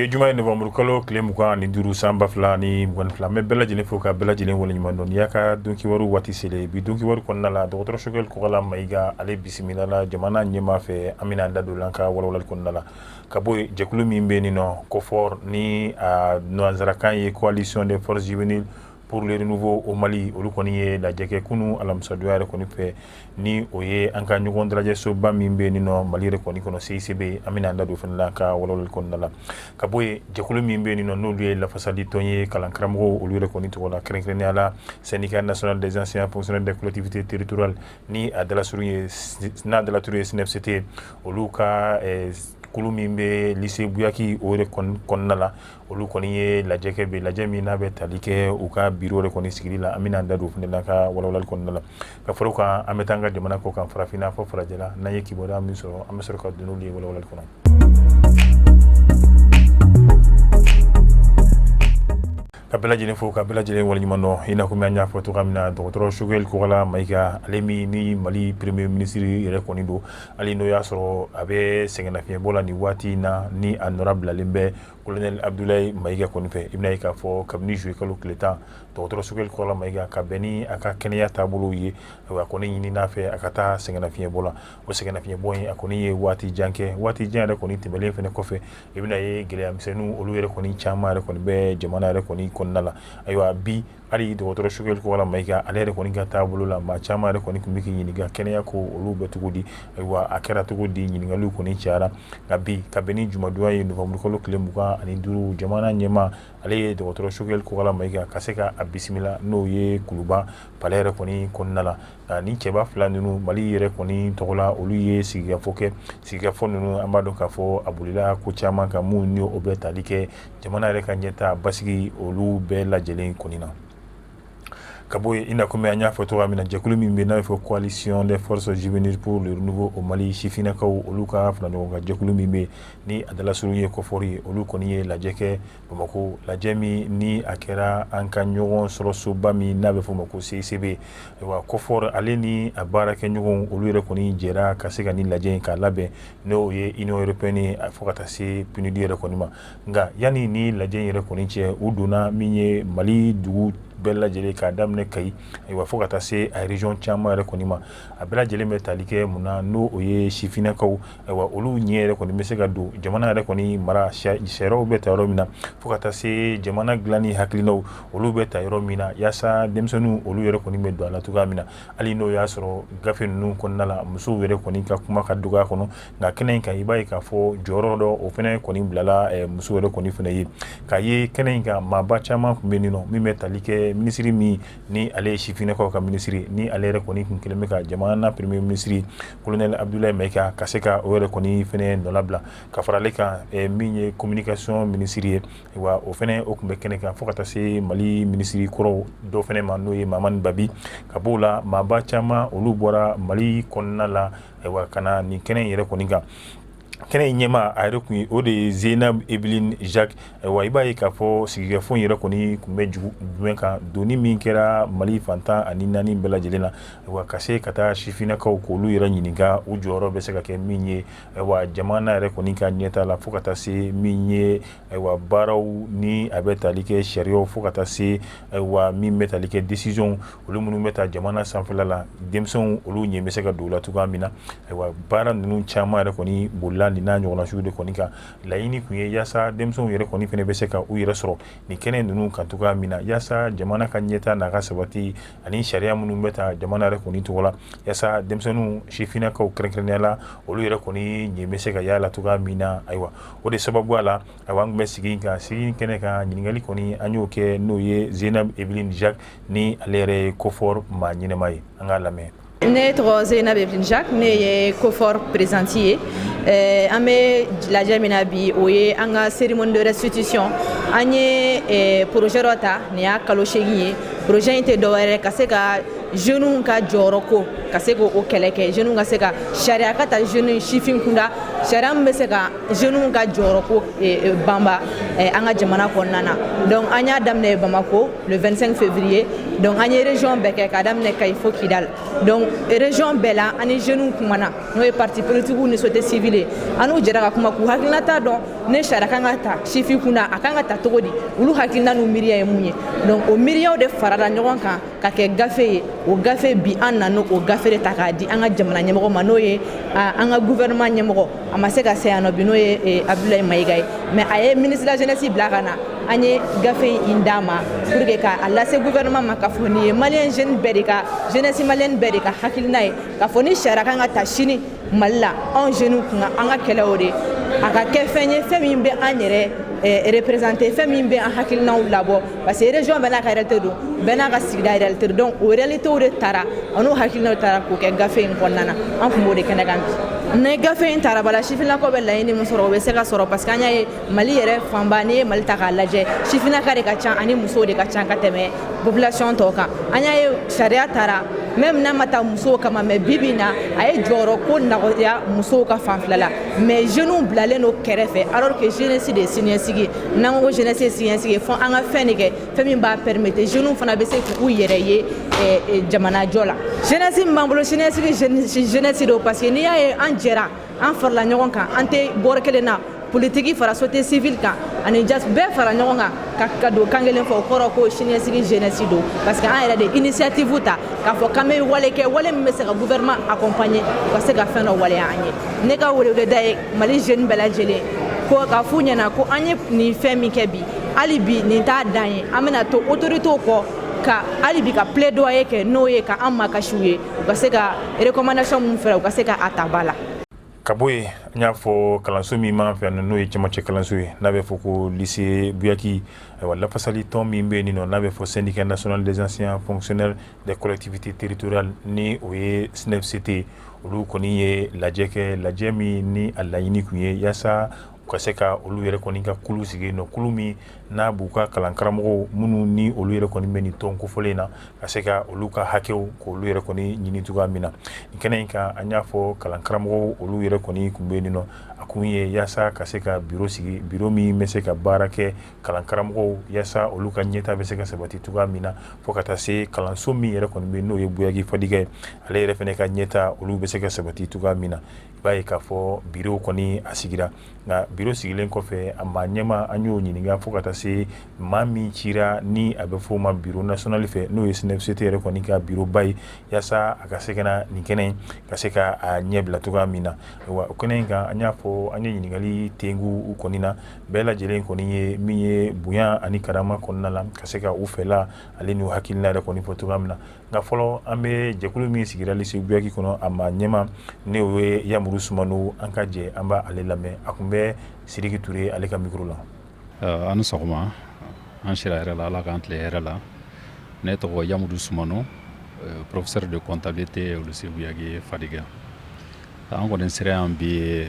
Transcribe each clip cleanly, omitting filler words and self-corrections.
Bi ye juma ye, nowanburukalo tile 25, san 2022. An bɛ bɛɛ lajɛlen fo ka bɛɛ lajɛlen waleɲuman dɔn. N'i y'a ka donkibaru waati selen, bi donkibaru kɔnɔna la, dɔgɔtɔrɔ Choguel Kokalla Maïga, ale bisimilala jamana ɲɛmaa fɛ. An bɛna an da don an ka walawalali kɔnɔna la. Ka bɔ yen, jɛkulu min bɛ yen nɔ, COFOR, ni a nansarakan ye Coalition des forces juvéniles pour le renouveau au Mali, olu kɔni ye lajɛ kɛ kunun alamisadonya yɛrɛ kɔni fɛ, ni o ye an ka ɲɔgɔn dalajɛsoba min bɛ yen nɔ Mali yɛrɛ kɔni kɔnɔ, CICB. An bɛna an da don fana la ka walawalali kɔnɔna la. Ka bɔ yen, jɛkulu min bɛ yen nɔ, n'olu ye lafasali tɔn ye kalankaramɔgɔw olu yɛrɛ kɔni tɔgɔ la, kɛrɛnkɛrɛnnenya la Syndicat national des enseignants fonctionnaires des collectivités territoriales, ni a dalasuru ye n'a dalaturu ye SNEFCT, olu ka kulu min bɛ lycée Buyaki, o yɛrɛ kɔnɔna la, olu kɔni ye lajɛ kɛ bi, lajɛ min n'a bɛ tali kɛ u ka bureau yɛrɛ kɔni sigili la. An bɛna an da don fana la ka walawalali kɔnɔna la. Ka fara o kan, an bɛ taa an ka jamana kɔ kan, farafinna fɔ farajɛla. N'an ye kibaruya min sɔrɔ, an bɛ sɔrɔ ka don n'olu ye walawalali kɔnɔ. Ka bɛɛ lajɛlen fo ka bɛɛ lajɛlen waleɲuman dɔn. I n'a komi an y'a fɔ cogoya min na, dɔgɔtɔrɔ Choguel Kokalla Maïga, ale min ni Mali premier ministre yɛrɛ kɔni don, hali n'o y'a sɔrɔ a bɛ sɛgɛnnafiɲɛbɔ la nin waati in na, ni a nɔra bilalen bɛ colonel Abdoulaye Maïga kɔni fɛ. I bɛna ye k'a fɔ kabini juillet kalo tile 10, dɔgɔtɔrɔ Choguel Kokalla Maïga, ka bɛn ni a ka kɛnɛya taabolo ye, a kɔni ɲini n'a fɛ a ka taa sɛgɛnnafiɲɛbɔ la. O sɛgɛnnafiɲɛbɔ in, a kɔni ye waati jan kɛ. Waati jan yɛrɛ kɔni tɛmɛlen fana kɔfɛ, i bɛna ye gɛlɛyamisɛnninw olu yɛrɛ kɔni caman yɛrɛ kɔni bɛ jamana yɛrɛ kɔni kɔnɔna la. Ayiwa, bi hali dɔgɔtɔrɔ Choguel Kokalla Maïga, ale yɛrɛ kɔni ka taabolo la, maa caman yɛrɛ kɔni tun bɛ k'i ɲininka kɛnɛya ko olu bɛ cogo di. Ayiwa, a kɛra cogo di? Ɲininkaliw kɔni cayara. Nka bi, ka bɛn ni jumadonya ye, nowanburukalo tile 25, jamana ɲɛmaa, ale ye dɔgɔtɔrɔ Choguel Kokalla Maïga ka se ka a bisimila, n'o ye Kuluba palais yɛrɛ kɔni kɔnɔna la. Nka ni cɛba fila ninnu, Mali yɛrɛ kɔni tɔgɔ la, olu ye sigikafɔ kɛ. Sigikafɔ ninnu, an b'a dɔn k'a fɔ a bolila ko caman kan, minnu ni o bɛ tali kɛ jamana yɛrɛ ka ɲɛta basigi olu bɛɛ lajɛlen kɔni na. Ka bɔ yen, i n'a komi an y'a fɔ cogoya min na, jɛkulu min bɛ n'a bɛ fɔ Coalition des forces juvéniles pour le renouveau au Mali, sifinnakaw olu ka fara ɲɔgɔn kan jɛkulu min bɛ ni a dalasuru ye COFOR ye, olu kɔni ye lajɛ kɛ Bamakɔ, lajɛ min ni a kɛra an ka ɲɔgɔn sɔrɔsoba min n'a bɛ fɔ o ma ko CICB. Ayiwa, COFOR ale ni a baarakɛɲɔgɔnw, olu yɛrɛ kɔni jɛra ka se ka nin lajɛ in k'a labɛn, n'o ye Union européenne ye, fo ka taa se PNUD yɛrɛ kɔni ma. Nka yanni ni lajɛ in yɛrɛ kɔni cɛ, u donna min ye Mali dugu bɛɛ lajɛlen, k'a daminɛ Kayi, ayiwa, fo ka taa se a région caman yɛrɛ kɔni ma. A bɛɛ lajɛlen bɛ tali kɛ mun na? N'o o ye sifinnakaw, ayiwa, olu ɲɛ yɛrɛ kɔni bɛ se ka don jamana yɛrɛ kɔni mara sariyaw bɛ ta yɔrɔ min na, fo ka taa se jamana dilanni hakilinaw olu bɛ ta yɔrɔ min na, yaasa denmisɛnninw olu yɛrɛ kɔni bɛ don a la cogoya min na. Hali n'o y'a sɔrɔ gafe ninnu kɔnɔna la, musow yɛrɛ kɔni ka kuma ka dɔgɔya kɔnɔ, nka kɛnɛ in kan, i b'a ye k'a fɔ jɔyɔrɔ dɔ o fana kɔni bilala musow yɛrɛ kɔni fana ye. K'a ye kɛnɛ in kan, maaba caman tun bɛ yen nɔ, min bɛ tali kɛ minisiri min ni ale ye sifinnakaw ka minisiri, ni ale yɛrɛ kɔni tun kɛlen bɛ ka jamana premier ministre colonel Abdoulaye Maïga ka se ka o yɛrɛ kɔni fana nɔlabila. Ka fara ale kan, min ye communication minisiri ye wa, o fana o tun bɛ kɛnɛ kan, fo ka taa se Mali minisiri kɔrɔw dɔ fana ma, n'o ye Mamani Babi. Ka b'o la, maaba caman olu bɔra Mali kɔnɔna la, ayiwa, ka na nin kɛnɛ in yɛrɛ kɔni kan. Kɛnɛ in ɲɛmaa, a yɛrɛ kun ye o de ye Zeynab Eveline Jacques. Ayiwa, i b'a ye k'a fɔ sigikafɔ in yɛrɛ kɔni tun bɛ jumɛn kan? Donni min kɛra Mali fan 14 bɛɛ lajɛlen na, ayiwa, ka se ka taa sifinnakaw k'olu yɛrɛ ɲininka u jɔyɔrɔ bɛ se ka kɛ min ye, ayiwa, jamana yɛrɛ kɔni ka ɲɛta la, fo ka taa se min ye, ayiwa, baaraw ni a bɛ tali kɛ sariyaw, fo ka taa se, ayiwa, min bɛ tali kɛ décision olu minnu bɛ ta jamana sanfɛla la, denmisɛnw olu ɲɛ bɛ se ka don u la cogoya min na. Ayiwa, baara ninnu caman yɛrɛ kɔni bolila nin n'a ɲɔgɔnna sugu de kɔni kan. Laɲini tun ye yaasa denmisɛnw yɛrɛ kɔni fana bɛ se ka u yɛrɛ sɔrɔ nin kɛnɛ ninnu kan cogoya min na, yaasa jamana ka ɲɛta n'a ka sabati ani sariya minnu bɛ ta jamana yɛrɛ kɔni tɔgɔ la, yaasa denmisɛnninw, sifinnakaw kɛrɛnkɛrɛnnenya la, olu yɛrɛ kɔni ɲɛ bɛ se ka y'a la cogoya min na. Ayiwa, o de sababu la, ayiwa, an tun bɛ sigi kan, sigi kɛnɛ kan, ɲininkali kɔni an y'o kɛ n'o ye Zeynab Eveline Jacques, ni ale yɛrɛ ye COFOR maa ɲɛnɛma ye. An k'a lamɛn. Ne tɔgɔ Zeynab Eveline Jacques, ne ye COFOR présidente ye. An bɛ lajɛ min na bi, o ye an ka cérémonie de restitution. An ye projet dɔ ta, nin y'a kalo 8 ye. Projet in tɛ dɔwɛrɛ ka se ka jeunes ka jɔyɔrɔ ko ka se k'o kɛlɛ kɛ, jeunes ka se ka sariya ka ta jeunes sifin kunda, sariya min bɛ se ka jeunes ka jɔyɔrɔ ko banba an ka jamana kɔnɔna na. Donc an y'a daminɛ Bamako le 25 février. Donc an ye région bɛɛ kɛ, k'a daminɛ Kayi fo Kidal. Donc région bɛɛ la, an ni jeunes kumana, n'o ye parti politique ni société civile ye. An n'u jɛra ka kuma k'u hakilinata dɔn, ne sariya kan ka ta sifin kunda, a kan ka ta cogo di, olu hakilina n'u miiriya ye mun ye. Donc o miiriyaw de farala ɲɔgɔn kan ka kɛ gafe ye. O gafe bi, an nana o gafe de ta k'a di an ka jamana ɲɛmɔgɔ ma, n'o ye an ka gouvernement ɲɛmɔgɔ. A ma se ka se yan nɔ bi, n'o ye Abdoulaye Maïga ye, mais a ye ministre de la Jeunesse bila ka na. An ye gafe in d'a ma pour que k'a lase gouvernement ma, k'a fɔ nin ye malien jeune bɛɛ de ka, jeunesse malienne bɛɛ de ka hakilina ye, k'a fɔ ni sariya kan ka ta sini Mali la, anw jeunes kun an ka kɛlɛ o de a ka kɛ fɛn ye, fɛn min bɛ an yɛrɛ représenter, fɛn min bɛ an hakilinaw labɔ, parce que région bɛɛ n'a ka réalité don, bɛɛ n'a ka sigida réalité don. Donc o réalité de taara, an n'o hakilinaw taara k'o kɛ gafe in kɔnɔna na. An tun b'o de kɛnɛ kan bi. Ni gafe in taara bala, sifinnakaw bɛ laɲini min sɔrɔ, o bɛ se ka sɔrɔ, parce que an y'a ye Mali yɛrɛ fanba, n'i ye Mali ta k'a lajɛ, sifinnaka de ka ca ani musow de ka ca ka tɛmɛ population tɔw kan. An y'a ye sariya taara, même n'a ma taa musow kama, mais bi bi in na, a ye jɔyɔrɔ ko nɔgɔya musow ka fanfɛla la, mais jeunes bilalen don kɛrɛfɛ, alors que jeunesse de ye siniɲɛsigi ye. N'an ko ko jeunesse ye siniɲɛsigi ye, fo an ka fɛn de kɛ, fɛn min b'a permettre jeunes fana bɛ se k'u yɛrɛ ye jamanajɔ la. Jeunesse min b'an bolo, siniɲɛsigi jeunesse don, parce que n'i y'a ye an jɛra, an farala ɲɔgɔn kan, an tɛ bɔrɔ kelen na, politiki fara société civile kan ani jas bɛɛ fara ɲɔgɔn kan ka don kan kelen fɔ, o kɔrɔ ko siniɲɛsigi jeunesse don, parce que an yɛrɛ de initiative ta k'a fɔ k'an bɛ wale kɛ, wale min bɛ se ka gouvernement accompagner u ka se ka fɛn dɔ waleya an ye. Ne ka weleweleda ye Mali jeune bɛɛ lajɛlen ko k'a f'u ɲɛna ko an ye nin fɛn min kɛ bi, hali bi nin t'a dan ye. An bɛna to autorités kɔ ka hali bi ka plaidoyer kɛ, n'o ye ka an makasiw ye, u ka se ka recommandation mun fɛrɛ, u ka se ka a ta ba la. Ka bɔ yen, an y'a fɔ kalanso min b'an fɛ yan, n'o ye cɛmancɛ kalanso ye, n'a bɛ fɔ ko lycée Buyaki. Ayiwa, lafasali tɔn min bɛ yen nɔ, n'a bɛ fɔ Syndicat national des enseignants fonctionnaires des collectivités territoriales, ni o ye SNEFCT, olu kɔni ye lajɛ kɛ, lajɛ min ni a laɲini tun ye yaasa u ka se ka olu yɛrɛ kɔni ka kulu sigi nɔ, kulu min n'a b'u ka kalan karamɔgɔw minnu ni olu yɛrɛ kɔni bɛ nin tɔn kofɔlen in na, ka se ka olu ka hakɛw k'olu yɛrɛ kɔni ɲini cogoya min na. Nin kɛnɛ in kan, an y'a fɔ kalan karamɔgɔw olu yɛrɛ kɔni tun bɛ yen nɔ. A kun ye yaasa ka se ka biro sigi, biro min bɛ se ka baara kɛ kalan karamɔgɔw, yaasa olu ka ɲɛta bɛ se ka sabati cogoya min na, fo ka taa se kalanso min yɛrɛ kɔni bɛ, n'o ye Buyaki Fadiga ye, ale yɛrɛ fana ka ɲɛta olu bɛ se ka sabati cogoya min na. I b'a ye k'a fɔ biro kɔni a sigira, nka biro sigilen kɔfɛ, a maa ɲɛma, an y'o ɲininka, fo ka taa se maa min cira, ni a bɛ f'o ma bureau national fɛ, n'o ye SNEFCT yɛrɛ kɔni ka bureau ba ye, yaasa a ka se ka na nin kɛnɛ in ka se ka a ɲɛ bila cogoya min na. Wa o kɛnɛ in kan, an y'a fɔ an ye ɲininkali tengu u kɔni na, bɛɛ lajɛlen kɔni ye min ye bonya ani karama kɔnɔna la, ka se ka u fɛla ale n'u hakilina yɛrɛ kɔni fɔ cogoya min na. Nka fɔlɔ, an bɛ jɛkulu min sigira lycée Buyaki kɔnɔ, a maa ɲɛma, ne o ye Yamuru Sumano, an ka jɛ an b'a ale lamɛn. A tun bɛ Sidiki Ture ale ka micro la. An ni sɔgɔma, an sira hɛrɛ la, Ala k'an tile hɛrɛ la. Ne tɔgɔ Yamudu Sumano, professeur de comptabilité au lycée Buyaki Fadiga. An kɔni sera yan bi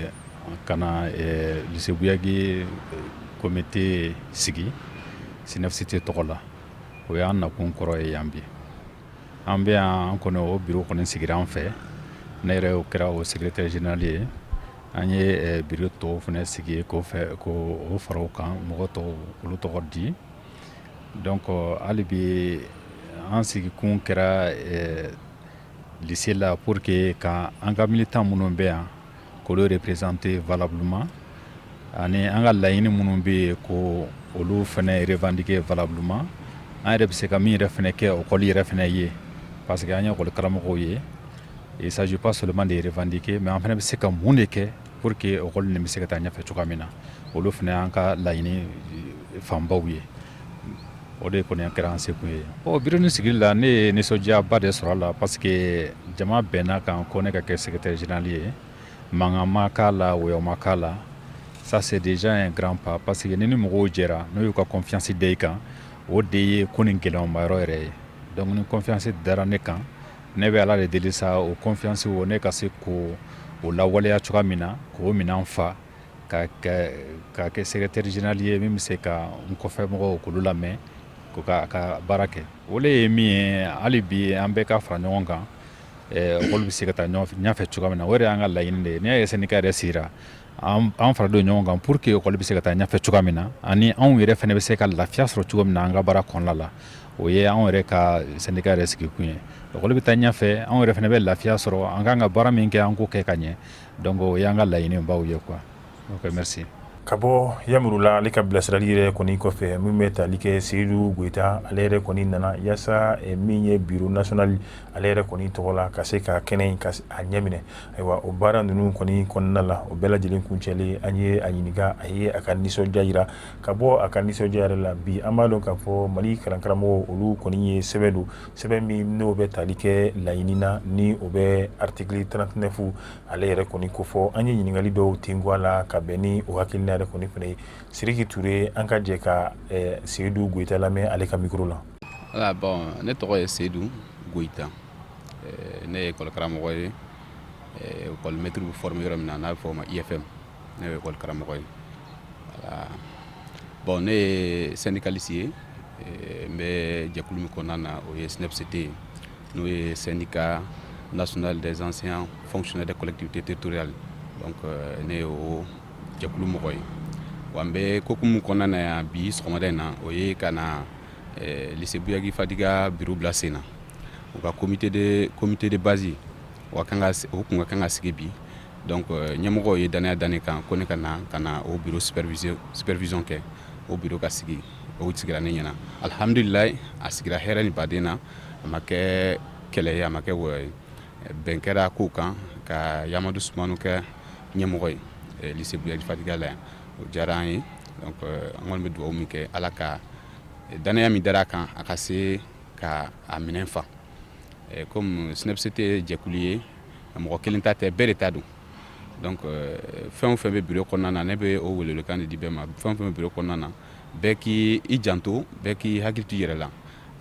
ka na lycée Buyaki comité sigi SNEFCT tɔgɔ la. O y'an nakun kɔrɔ ye yan bi. An bɛ yan, an kɔni o bureau kɔni sigira an fɛ. Ne yɛrɛ o kɛra o secrétaire général ye. An ye bureau tɔw fana sigi k'o fɛ k'o fara o kan, mɔgɔ tɔw olu tɔgɔ di. Donc hali bi an sigikun kɛra lycée la pour que ka an ka militant minnu bɛ yan, k'olu représenter valablement, ani an ka laɲini minnu bɛ yen, ko olu fana revendiquer valablement. An yɛrɛ bɛ se ka min yɛrɛ fana kɛ école yɛrɛ fana ye, parce que an ye école karamɔgɔw ye. Il s'agit pas seulement de revendiquer, mais an fana bɛ se ka mun de kɛ pour que école nin bɛ se ka taa ɲɛfɛ cogoya min na. Olu fana y'an ka laɲini fanbaw ye. O de kɔni kɛra an sekun ye. Bon, bureau nin sigili la, ne ye nisɔndiyaba de sɔrɔ a la, parce que jama bɛnna kan ko ne ka kɛ secrétaire général ye. Mankan ma k'a la, wɔyɔ ma k'a la. Ça, c'est déjà un grand pas, parce que ni mɔgɔw jɛra, n'u y'u ka confiance da i kan, o de ye ko nin gɛlɛyama yɔrɔ yɛrɛ ye. Donc ni confiance dara ne kan, ne bɛ Ala de deli sa, o confiance o, ne ka se k'o o lawaleya cogoya min na, k'o minɛn fa ka kɛ secrétaire général ye min bɛ se ka n kɔfɛ mɔgɔw k'olu lamɛn, ko ka baara kɛ. O le ye min ye. Hali bi an bɛɛ ka fara ɲɔgɔn kan. École bɛ se ka taa ɲɛfɛ cogoya min na, o de y'an ka laɲini de ye. N'i y'a ye syndicat yɛrɛ sigira, an fara don ɲɔgɔn kan pour que école bɛ se ka taa ɲɛfɛ cogoya min na, ani anw yɛrɛ fana bɛ se ka lafiya sɔrɔ cogo min na an ka baara kɔnɔna la. O ye anw yɛrɛ ka syndicat yɛrɛ sigikun ye. École bɛ taa ɲɛfɛ, anw yɛrɛ fana bɛ lafiya sɔrɔ, an kan ka baara min kɛ, an k'o kɛ ka ɲɛ. Donc o y'an ka laɲinibaw ye quoi. Ok, merci. Ka bɔ Yamurula, ale ka bilasirali yɛrɛ kɔni kɔfɛ, min bɛ tali kɛ Seyidu Goyita, ale yɛrɛ kɔni nana yaasa min ye bureau national ale yɛrɛ kɔni tɔgɔ la, ka se ka kɛnɛ in ka a ɲɛminɛ. Ayiwa, o baara ninnu kɔni kɔnɔna la, o bɛɛ lajɛlen kuncɛlen, an ye a ɲininka, a ye a ka nisɔndiya jira. Ka bɔ a ka nisɔndiya yɛrɛ la, bi an b'a dɔn k'a fɔ Mali kalankaramɔgɔw, olu kɔni ye sɛbɛn don, sɛbɛn min n'o bɛ tali kɛ laɲini na, ni o bɛ article 39 ale yɛrɛ kɔni kofɔ. An ye ɲininkali dɔw tenku a la ka bɛn ni o hakilina yɛrɛ kɔni fana ye. Sidiki Ture, an ka jɛ ka Seyidu Goyita lamɛn ale ka micro la. Voilà, bon, ne tɔgɔ ye Seyidu Goyita. Ne ye école karamɔgɔ ye, école maître bɛ former yɔrɔ min na, n'a bɛ fɔ o ma IFM. Ne ye école karamɔgɔ ye. Voilà. Bon, ne ye syndicaliste ye. N bɛ jɛkulu min kɔnɔna na, o ye SNEPCT ye, n'o ye Syndicat national des enseignants fonctionnaires des collectivités territoriales. Donc ne ye o jɛkulu mɔgɔ ye. Wa n bɛ kokumu kɔnɔna na yan bi sɔgɔmada in na, o ye ka na lycée Buyagi Fadiga bureau bila sen na. U ka comité de base, o kan ka o kun ka kan ka sigi bi. Donc ɲɛmɔgɔw ye danaya da ne kan ko ne ka na ka na o bureau supervision kɛ. O bureau ka sigi, o sigira ne ɲɛna. Alihamudulilayi, a sigira hɛrɛ ni baden na, a ma kɛ kɛlɛ ye, a ma kɛ wɔyɔ ye. Bɛn kɛra kow kan ka Yamadu Sumanu kɛ ɲɛmɔgɔ ye lycée Buyagi Fadiga la yan. O diyara an ye. Donc an kɔni bɛ dugawu min kɛ, Ala ka danaya min dara a kan, a ka se ka a minɛn fa. Comme SNEPCT ye jɛkulu ye, mɔgɔ kelen ta tɛ, bɛɛ de ta don. Donc fɛn o fɛn bɛ bureau kɔnɔna na, ne bɛ o welewelekan de di bɛɛ ma. Fɛn o fɛn bɛ bureau kɔnɔna na, bɛɛ k'i i janto, bɛɛ k'i hakili to i yɛrɛ la,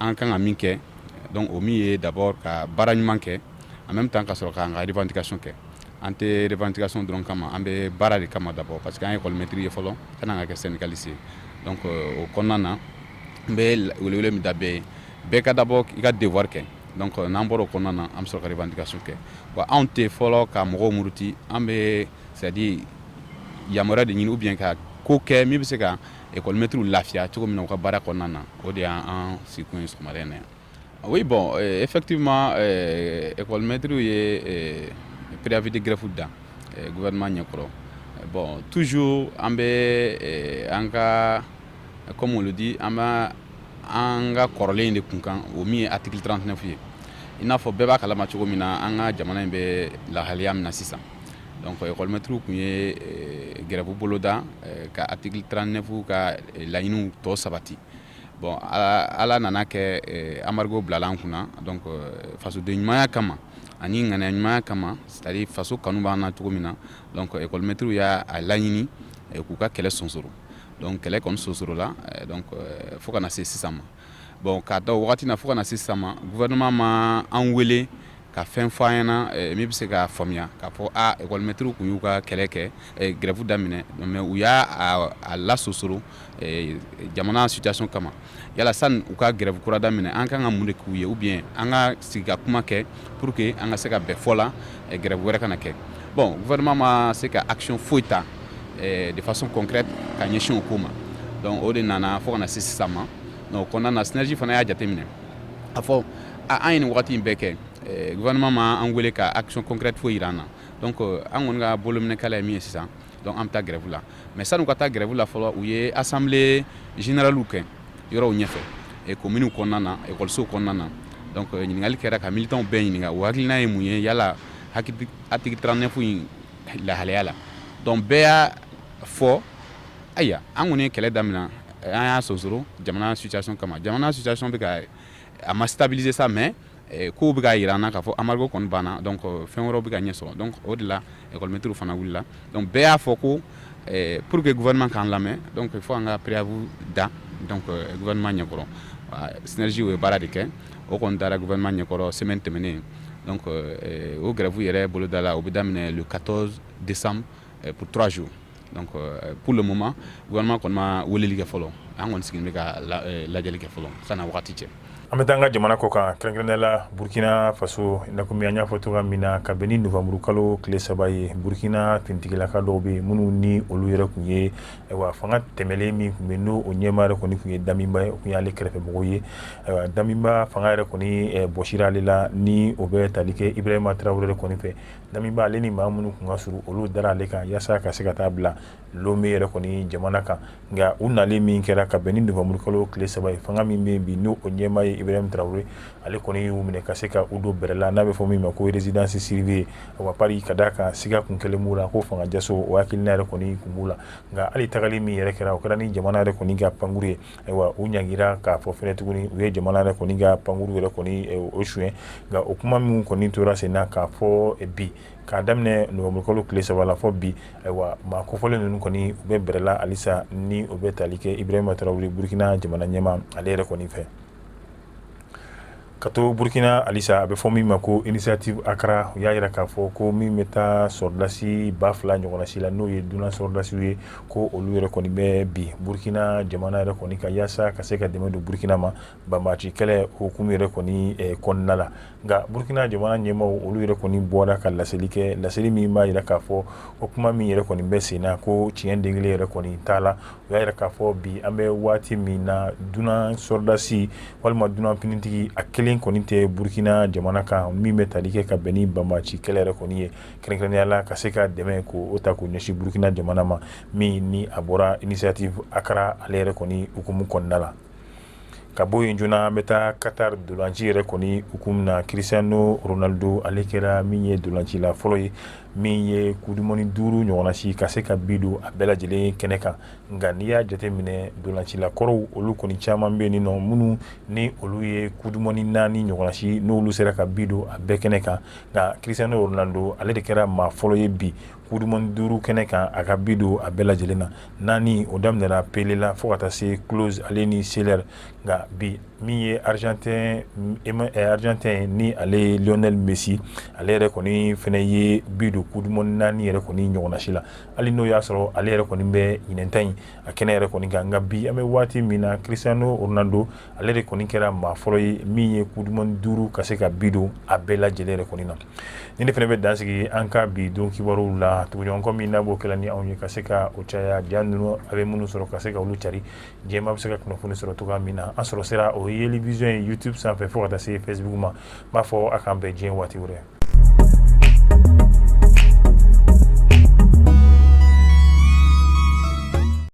an kan ka min kɛ. Donc o min ye d'abord ka baara ɲuman kɛ, en même temps ka sɔrɔ k'an ka revendication kɛ. An tɛ revendication dɔrɔn kama, an bɛ baara de kama d'abord, parce que an ye école maître ye fɔlɔ san'an ka kɛ syndicaliste ye. Donc o kɔnɔna na, n bɛ welewele min da bɛɛ ye, bɛɛ ka d'abord i ka devoir kɛ. Donc n'an bɔra o kɔnɔna na, an bɛ sɔrɔ ka revendication kɛ. Wa anw tɛ fɔlɔ ka mɔgɔw muruti, an bɛ, c'est à dire, yamaruya de ɲini ou bien ka ko kɛ min bɛ se ka école maître lafiya cogo min na u ka baara kɔnɔna na. O de y'an sigikun ye sɔgɔmada in na yan. Oui, bon, effectivement, école maître ye préavis de grève da gouvernement ɲɛkɔrɔ. Bon, toujours an bɛ an ka, comme on le dit, an b'a an ka kɔrɔlen de kun kan, o min ye article 39 ye. I n'a fɔ bɛɛ b'a kalama cogo min na, an ka jamana in bɛ lahalaya min na sisan. Donc école maître kun ye grève boloda ka article 39 ka laɲiniw tɔ sabati. Bon, Ala nana kɛ embargo bilala an kunna. Donc fasoden ɲumanya kama ani ŋaniya ɲumanya kama, c'est à dire faso kanu b'an na cogo min na, donc école maître y'a laɲini k'u ka kɛlɛ sonsoro. Donc kɛlɛ kɔni sonsorola, donc fo ka na se sisan ma. Bon, k'a da o wagati na fo ka na se sisan ma, gouvernement ma an wele ka fɛn fɔ an ɲɛna min bɛ se k'a faamuya k'a fɔ a école maître kun y'u ka kɛlɛ kɛ, grève daminɛ, mais u y'a a lasosoro jamana situation kama. Yala sani u ka grève kura daminɛ, an kan ka mun de k'u ye, ou bien an ka sigi ka kuma kɛ pour que an ka se ka bɛn fɔ la, grève wɛrɛ kana kɛ? Bon, gouvernement ma se ka action foyi ta de façon concrète ka ɲɛsin o ko ma. Donc o de nana fo ka na se sisan ma. Donc o kɔnɔna na, SYNERGE fana y'a jateminɛ a fɔ an ye nin wagati in bɛɛ kɛ, gouvernement ma an wele ka action concrète foyi yira an na. Donc an kɔni ka bolominɛkala ye min ye sisan, donc an bɛ taa grève la. Mais sani u ka taa grève la fɔlɔ, u ye assemblée générale kɛ yɔrɔw ɲɛfɛ, communes kɔnɔna na, école kɔnɔna na. Donc ɲininkali kɛra ka militants bɛɛ ɲininka u hakilina ye mun ye yala article 39 in lahalaya la. Donc bɛɛ y'a fɔ: ayiwa, an kɔni ye kɛlɛ daminɛ, an y'a sonsoro jamana situation kama. Jamana situation bɛ ka a ma stabiliser sa, mais kow bɛ ka yira an na k'a fɔ embargo kɔni banna. Donc fɛn wɛrɛw bɛ ka ɲɛ sɔrɔ. Donc o de la école maître fana wulila. Donc bɛɛ y'a fɔ ko pour que gouvernement k'an lamɛn, donc il faut an ka préavis da donc gouvernement ɲɛkɔrɔ. SYNERGE ye baara de kɛ, o kɔni dara gouvernement ɲɛkɔrɔ semaine tɛmɛnen. Donc o grève yɛrɛ boloda la, o bɛ daminɛ le 14 décembre pour 3 jours. Donc pour le moment, gouvernement kɔni ma weleli kɛ fɔlɔ. An kɔni sigilen bɛ ka lajɛli kɛ fɔlɔ san'a wagati cɛ. An bɛ taa an ka jamana kɔ kan, kɛrɛnkɛrɛnnenya la Burkina Faso. I komi an y'a fɔ cogoya min na, ka bɛn ni nowanburu kalo tile 3 ye, Burkina finitigilaka dɔw bɛ yen minnu ni olu yɛrɛ tun ye, ayiwa, fanga tɛmɛlen min tun bɛ, n'o o ɲɛmaa yɛrɛ kɔni tun ye Damiba ye, o tun y'ale kɛrɛfɛmɔgɔw ye. Ayiwa, Damiba fanga yɛrɛ kɔni bɔsira ale la, ni o bɛ tali kɛ Ibrahima Traoré yɛrɛ kɔni fɛ. Damiba, ale ni maa minnu tun ka surun, olu dara ale kan yaasa ka se ka taa bila Lome yɛrɛ kɔni jamana kan. Nka u nalen min kɛra ka bɛn ni nowanburu kalo tile 3 ye, fanga min bɛ bi, n'o ɲɛmaa ye Ibrahim Traoré, ale kɔni y'u minɛ ka se ka u don bɛrɛ la, n'a bɛ fɔ min ma ko résidence surveillée wa Paris, ka d'a kan siga kun kɛlen b'u la ko fanga jaso, o hakilina yɛrɛ kɔni kun b'u la. Nka hali tagali min yɛrɛ kɛra, o kɛra ni jamana yɛrɛ kɔni ka pankuru ye. Ayiwa, u ɲangira k'a fɔ fɛnɛ tuguni u ye jamana yɛrɛ kɔni ka pankuru yɛrɛ kɔni o suɲɛ. Nka o kuma min kɔni tora sen na k'a fɔ bi, k'a daminɛ nowanburu kalo tile 3 la fɔ bi, ayiwa, maa kofɔlen ninnu kɔni u bɛ bɛrɛ la halisa, ni o bɛ tali kɛ Ibrahima Traoré, Burkina jamana ɲɛmaa, ale yɛrɛ kɔni fɛ. Ka to Burkina halisa, a bɛ fɔ min ma ko Initiative Accra, u y'a jira k'a fɔ ko min bɛ taa sɔrɔdasi 2000 ɲɔgɔnna si la, n'o ye dunan sɔrɔdasiw ye, ko olu yɛrɛ kɔni bɛ bi Burkina jamana yɛrɛ kɔni kan yaasa ka se ka dɛmɛ don Burkina ma banbaanci kɛlɛ hukumu yɛrɛ kɔni kɔnɔna la. Nka Burkina jamana ɲɛmaaw, olu yɛrɛ kɔni bɔra ka laseli kɛ, laseli min b'a jira k'a fɔ ko kuma min yɛrɛ kɔni bɛ sen na, ko tiɲɛ den kelen yɛrɛ kɔni t'a la. U y'a jira k'a fɔ bi, an bɛ waati min na, dunan sɔrɔdasi walima dunan finitigi a kelen kɔni tɛ Burkina jamana kan min bɛ tali kɛ ka bɛn ni banbaanci kɛlɛ yɛrɛ kɔni ye, kɛrɛnkɛrɛnnenya la ka se ka dɛmɛ k'o ta k'o ɲɛsin Burkina jamana ma, min ni a bɔra Initiative Accra ale yɛrɛ kɔni hukumu kɔnɔna la. Ka bɔ yen joona, an bɛ taa Qatar dolanci yɛrɛ kɔni hukumu na. Cristiano Ronaldo, ale kɛra min ye dolancila fɔlɔ ye min ye coupe du monde 5 ɲɔgɔnna si ka se ka bi don a bɛɛ lajɛlen kɛnɛ kan. Nka n'i y'a jateminɛ, dolancila kɔrɔw, olu kɔni caman bɛ yen nɔ minnu ni olu ye coupe du monde 4 ɲɔgɔnna si, n'olu sera ka bi don a bɛɛ kɛnɛ kan. Nka Cristiano Ronaldo, ale de kɛra maa fɔlɔ ye bi coupe du monde 5 kɛnɛ kan, a ka bi don a bɛɛ lajɛlen na. Naani o daminɛra Pele la fo ka taa se Klose ale ni Seller. Nka bi, min ye Argentin ni ale ye Lionel Messi, ale yɛrɛ kɔni fana ye bi don coupe du monde 4 yɛrɛ kɔni ɲɔgɔnna si la, hali n'o y'a sɔrɔ ale yɛrɛ kɔni bɛ ɲinɛnta in a kɛnɛ yɛrɛ kɔni kan. Nka bi, an bɛ waati min na, Cristiano Ronaldo, ale de kɔni kɛra maa fɔlɔ ye min ye coupe du monde 5 ka se ka bi don a bɛɛ lajɛlen yɛrɛ kɔni na. Ni ne fana bɛ dansigi an ka bi don kibaruw la. Tuguɲɔgɔn min n'a b'o kɛla ni anw ye ka se ka o caya, ja ninnu a bɛ minnu sɔrɔ ka se ka olu cari, diɲɛmaa bɛ se ka kunnafoni sɔrɔ cogoya min na, an sɔrɔ sera o ye Yeli Vision ye YouTube sanfɛ fo ka taa se Facebook ma. N b'a fɔ a k'an bɛn diɲɛ waati wɛrɛ.